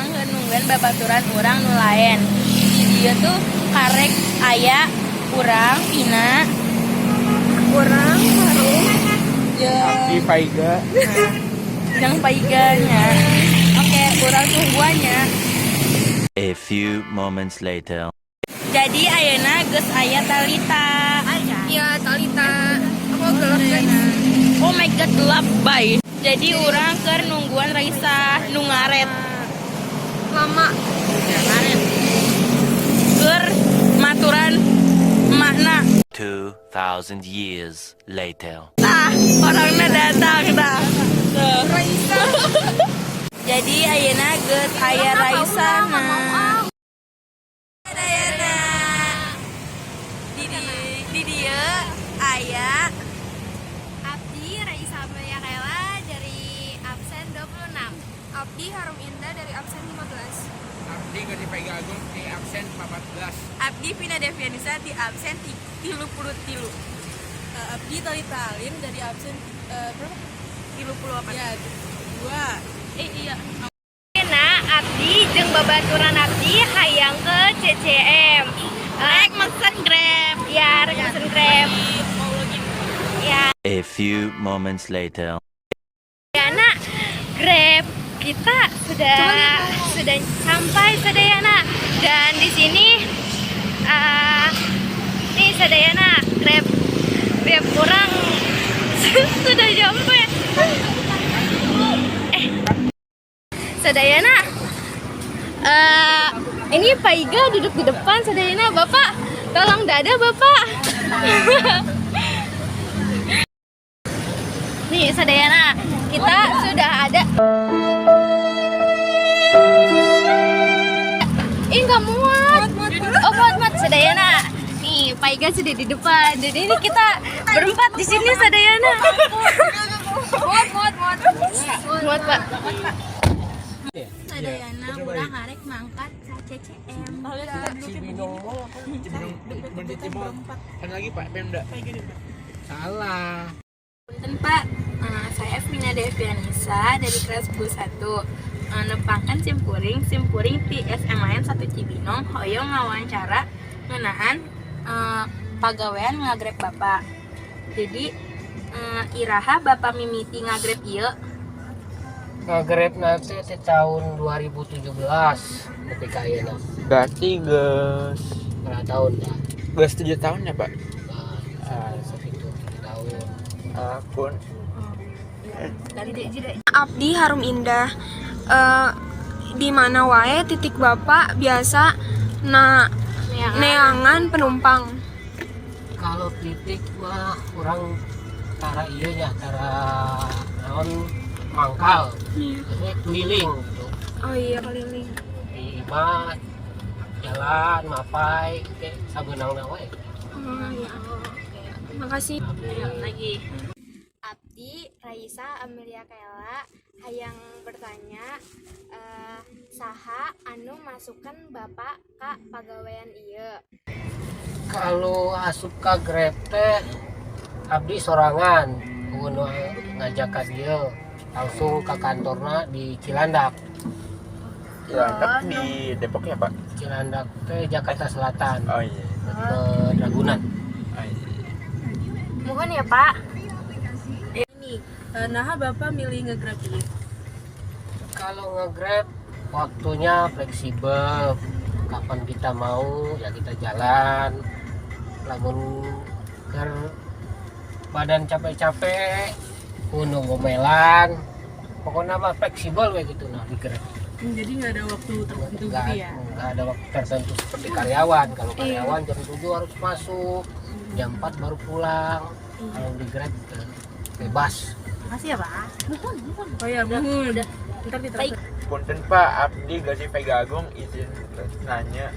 keur nungguan babaturan urang nu lain. Di dieu tuh karek aya urang Pina, Urang Harum. Jeung Abdi Paiga. Jeung Paiga nya. Oke, urang tungguan nya. A few moments later. Jadi ayeuna geus aya Talita. Iya, Talita. Aku gelap, guys. Oh my God, gelap, bye. Jadi urang keur nungguan Raisa nu ngaret. Lama. Ngaret. Keur maturan makna. 2,000 years later. Tah, orangnya datang tah. Tuh. Raisa. Jadi ayeuna geus aya Raisa nah. Dayana. Di dieu aya Abdi Raisa Amelia Kayla dari absen 26. Abdi Harum Indah dari absen 15. Abdi Gede Paiga Agung di absen 14. Abdi Vina Devianisa di absen 33. Abdi Talita Alim dari absen berapa? 34. Ya, dua. Eh, iya. Nah, Abdi jeung babaturan Abdi hayang ke CCM. Rek mesen Grab. Ya, rek mesen Grab. Ya, A few moments later. ya nak, Grab kita sudah sampai sadayana dan di sini nih sadayana, Grab Grab kurang sudah nyampe. Eh, sadayana, ini Pak Iga duduk di depan sadayana. Bapak, tolong dada Bapak. Nih sadayana, kita sudah ada. Ih, nggak muat. Oh, muat muat sadayana. Nih Pak Iga sudah di depan, jadi ini kita berempat di sini sadayana. Muat, muat, muat. Muat, Pak. Sadayana, urang arek mangkat ka CCM. Cibinong Mall apa? Cibinong Berhenti Mall. Kan lagi Pak Pemda. Salah. Punten Pak, saya Vina Devianisa dari kelas 11. Nepangkeun simkuring, simkuring ti SMAN 1 Cibinong hoyong ngawancara ngeunaan pagawean ngagrab Bapak. Jadi iraha Bapak mimiti ngagrab ieu? Ngagrab nanti di tahun 2017 nepi ka ayeuna. Berarti geus Berapa tahun ya? Geus 7 tahun ya, Pak? Nah, segitu 7 tahun. Akun. Abdi Harum Indah. Di mana wae titik Bapak biasa na neangan penumpang? Kalau titik mah kurang tara iya nya, tara naon, mangkal. Jadi keliling gitu. Oh iya, keliling. Di imah jalan mapai ke sabeunangna wae. Oh iya. Makasih. Lagi. Abdi Raisa Amelia Kayla hayang bertanya, saha anu masukkan Bapak ka pagawean ieu? Kalau asup ka Grab teh abdi sorangan, nu ngajak ka dieu, langsung ke kantorna di Cilandak. Cilandak di Depok ya, Pak? Cilandak teh Jakarta Selatan. Oh iya. Ke Ragunan. Oh, iya. Mohon ya, Pak. Ini, nah, Bapak milih nge-Grab ini? Kalau nge-Grab waktunya fleksibel, kapan kita mau ya kita jalan. Lamun keur badan capek-capek, kudu ngomelan. Pokoknya mah fleksibel we gitu nah di Grab. Jadi nggak ada waktu tertentu Nggak, gitu ya? Nggak ada waktu tertentu seperti karyawan. Kalau karyawan jam 7 harus masuk, jam 4 baru pulang. Kalau di Grab gitu, bebas. Makasih ya, Pak. Oh iya, muhun. Udah. Ntar diterapkan. Punten Pak, abdi Gazi Vega Agung izin nanya.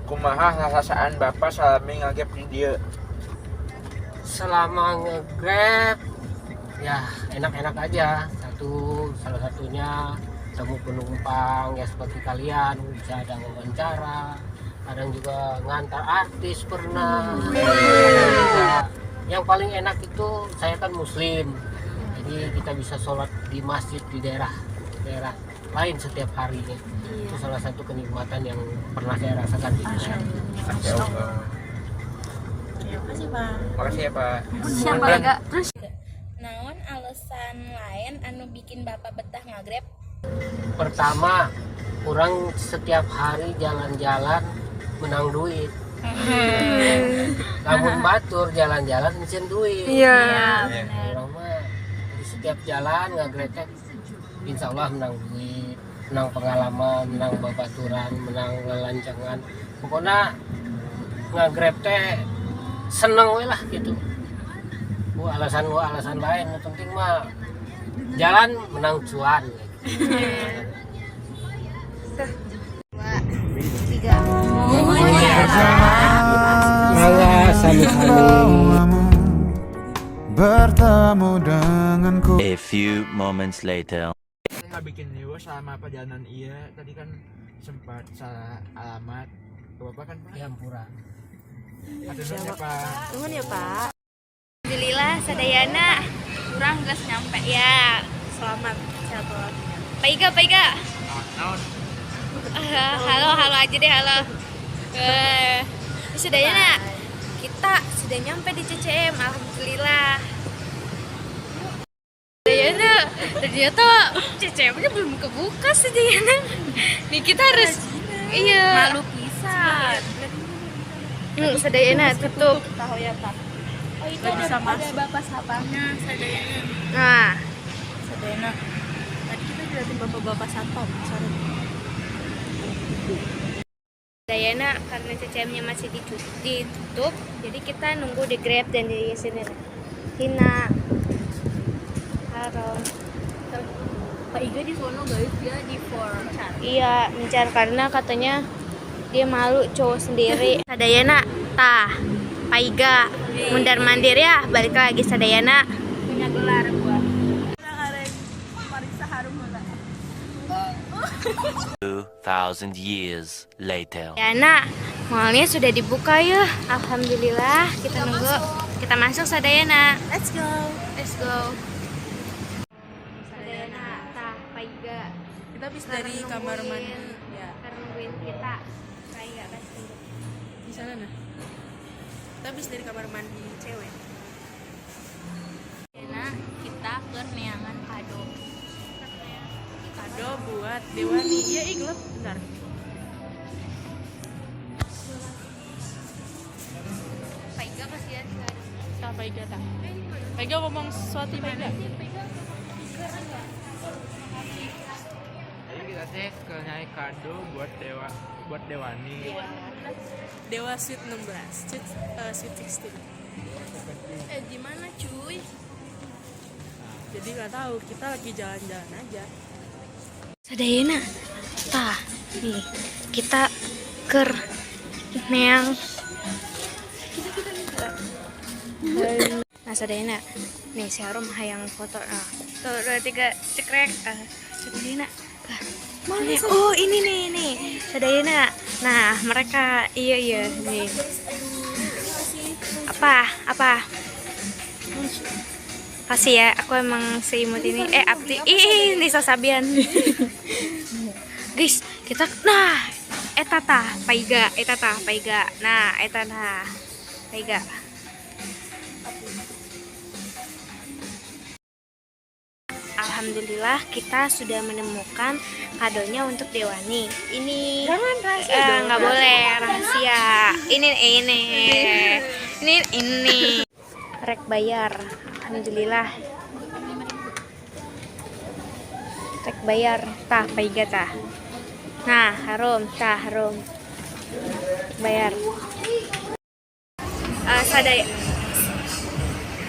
Kumaha rasaan Bapak salami ngagrab di dieu? Selama nge-Grab ya enak-enak aja. Salah satunya ketemu penumpang ya seperti kalian, bisa ada wawancara, kadang juga ngantar artis pernah. Kadang juga yang paling enak itu saya kan muslim, jadi kita bisa sholat di masjid di daerah daerah lain setiap harinya. Itu salah satu kenikmatan yang pernah saya rasakan di Grab. Masya Allah. Terima kasih, Pak. Makasih ya, Pak. Siapa lagi? Terus Naon alasan lain anu bikin Bapak betah ngagrab? Pertama, orang setiap hari jalan-jalan menang duit. Lamun batur jalan-jalan mesin duit. Iya. Orang mah di setiap jalan ngagretek insya Allah menang duit, menang pengalaman, menang babaturan, menang lelancangan. Pokoknya ngagrab teh seneng we lah gitu. Gua alasan lain, yang penting mah jalan menang cuan gitu. Tiga. Mangga sami-sami. Bertemu denganku. A few moments later. Saya nggak bikin riuh selama perjalanan, iya. Tadi kan sempat salah alamat. Ke Bapak kan, Pak? Ya ampura. Hatur nuhun ya, Pak. Nuhun ya, Pak. Alhamdulillah sadayana Kurang geus nyampe. Ya. Selamat sehat walafiat. Pak Iga, Pak Iga. Naon? Halo, halo aja deh, halo. Sadayana, kita sudah nyampe di CCM, alhamdulillah. Sadayana, ternyata CCM-nya belum kebuka sadayana. Nih kita harus, iya. Malu pisan. Sadayana tutup. Tahu ya, Pak. Oh, itu Nggak ada, bisa ada masuk. bapak satpamnya sadayana. Nah, Sadayana. Tadi kita diliatin bapak-bapak satpam. Sorry. Dayana, karena CCM-nya masih ditutup, jadi kita nunggu di Grab dan di sini. Tina. Halo. Pak Iga di sono guys, dia di for Iya, mencar karena katanya dia malu cowok sendiri. Sadayana, tah. Pak Iga, mundar mandir ya, balik lagi sadayana. Punya gelar gua. Marisa harum heula. 2,000 years later. Dayana, mallnya sudah dibuka ya. Alhamdulillah, kita nunggu. Kita masuk sadayana. Let's go. Let's go. Sadayana, tah, Pak Iga. Kita habis dari kamar mandi. Ya, Karena nungguin kita. Pak Iga pasti. Di sana nah. Kita habis dari kamar mandi cewek. Sadayana, kita ke neangan kado. Kado buat Dewani. Iya, ih gelap. Bentar. Pak Iga kasihan nggak ada. Tah, Pak Iga, tah. Pak Iga ngomong sesuatu, Pak Iga. Jadi kita teh ke nyari kado buat Dewani. Dewa Sweet 16, Sweet 16. Gimana cuy? Jadi nggak tahu, kita lagi jalan-jalan aja. Sadayana, tah, nih kita ker neang. Nah sadayana, nih si Harum hayang foto. Nah, tuh dua tiga cekrek. Ah, sadayana, ah, mana? Oh ini nih nih, sadayana. Nah mereka iya iya nih. Apa apa? Kasih ya, aku emang seimut ini. Eh, Abdi, ih, Nisa Sabian. Guys, kita nah, eta tah, Paiga, eta tah, Paiga. Nah, eta nah, Paiga. Alhamdulillah kita sudah menemukan kadonya untuk Dewani. Ini Jangan rahasia dong. Nggak boleh rahasia. Ini ini. Rek bayar. Alhamdulillah. Rek bayar. Tah, Paiga tah. Nah, harum, tah harum. Bayar. Sadaya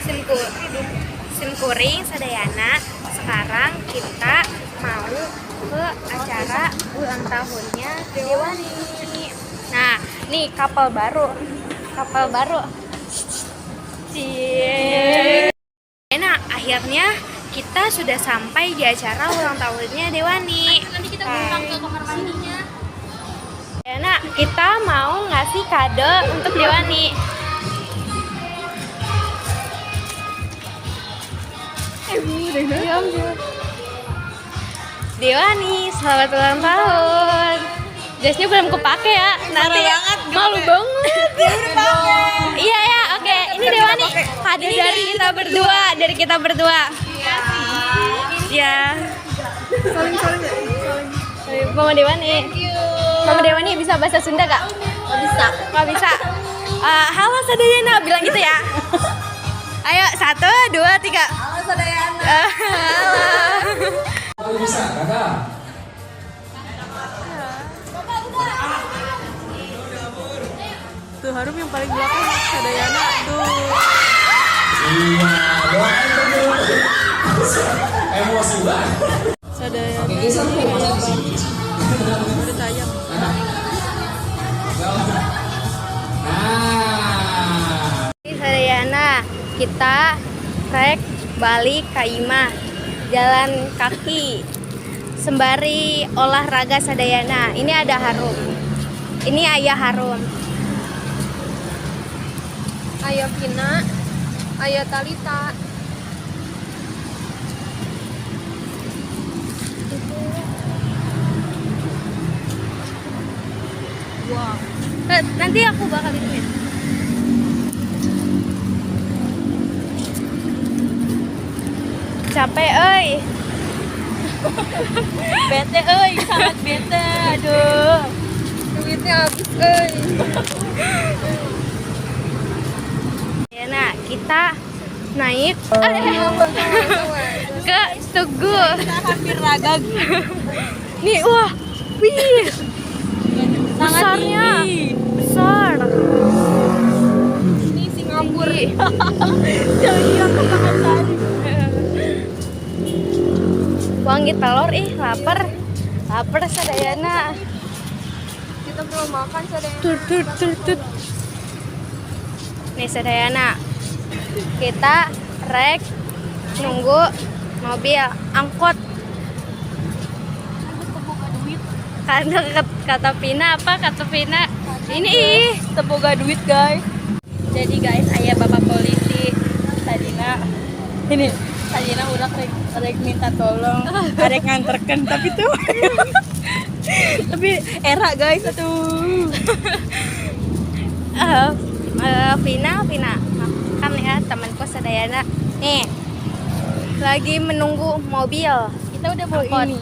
simku simkuring sadayana, sekarang kita mau ke acara ulang tahunnya Dewani. Nah, nih kapal baru. Kapal baru. Cie. Nah, akhirnya kita sudah sampai di acara ulang tahunnya Dewani. Nanti kita pulang ke kamar mandinya. Ya, nak, kita mau ngasih kado untuk Dewani. Dewani, selamat ulang tahun. Jasnya belum kepake ya. Nanti banget, malu banget. Iya ya, oke. Ini Dewani kado dari kita berdua, dari kita berdua. Iya. Saling-saling ya? Mama Dewani. Mama Dewani bisa bahasa Sunda gak? Gak bisa. Gak bisa. Halo Sadayana, bilang gitu ya. Ayo, 1, 2, 3. Halo Sadayana. Halo. Bisa, kakak. Tuh Harum yang paling belakang Sadayana tuh. Iya, doain terus. Emosi banget. Sadayana. Oke, geser tuh, masa di sini. Udah tayang. Nah. Sadayana, kita trek balik ka imah, jalan kaki sembari olahraga sadayana. Ini ada Harum. Ini ayah Harum. Ayo Vina, ayo Talita. Nanti aku bakal ituin. Capek euy. Bete euy, sangat bete. Aduh. Duitnya habis euy. Ya, nah, kita naik ke Tugu. Hampir raga. Nih, wah, wih. Besarnya. Besar. Ini Singapura. Wangi telur ih, lapar. Lapar sadayana. Kita belum makan Sadayana. Tut tut tut tut. Nih sadayana. Kita rek nunggu mobil angkot. Karena kata Pina apa kata Pina? Ini ih, Teu boga duit, guys. Jadi guys, aya bapak polisi tadina ini tadina urang rek, rek minta tolong, rek nganterkeun tapi tuh tapi era guys atuh. Vina, Vina, kan ya temanku sadayana. Nih, lagi menunggu mobil. Kita udah bawa Angkot. ini.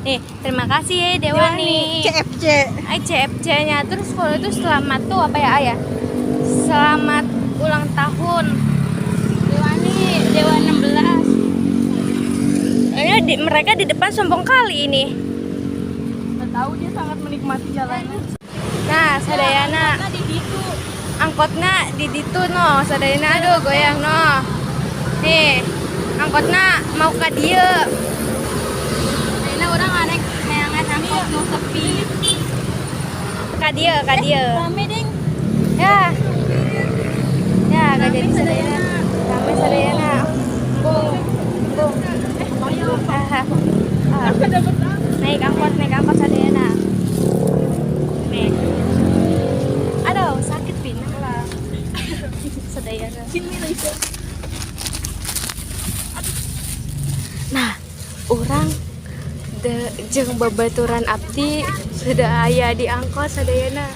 Nih, terima kasih ya Dewani. CFC. Ay, CFC-nya. Terus kalau itu selamat tuh apa ya, Ayah? Selamat ulang tahun. Dewani, Dewa 16. Ini mereka di depan sombong kali ini. Nggak tahu dia sangat menikmati jalanan. Nah, sadayana Nah, di situ. Angkotna di ditu no, sadayana aduh goyang no. Nih, angkotna mau ka dieu. Ayeuna urang arek neangan angkot nu sepi. Ka dieu, ka dieu. Rame ding. Ya. Ya, gak jadi sadayana. Rame sadayana. Bung. Bung. Ah, ah. Naik angkot sadayana. Nih. Aduh, sakit Pina lah. Sadayana. Nah, urang de jeung babaturan abdi sudah aya di angkot sadayana.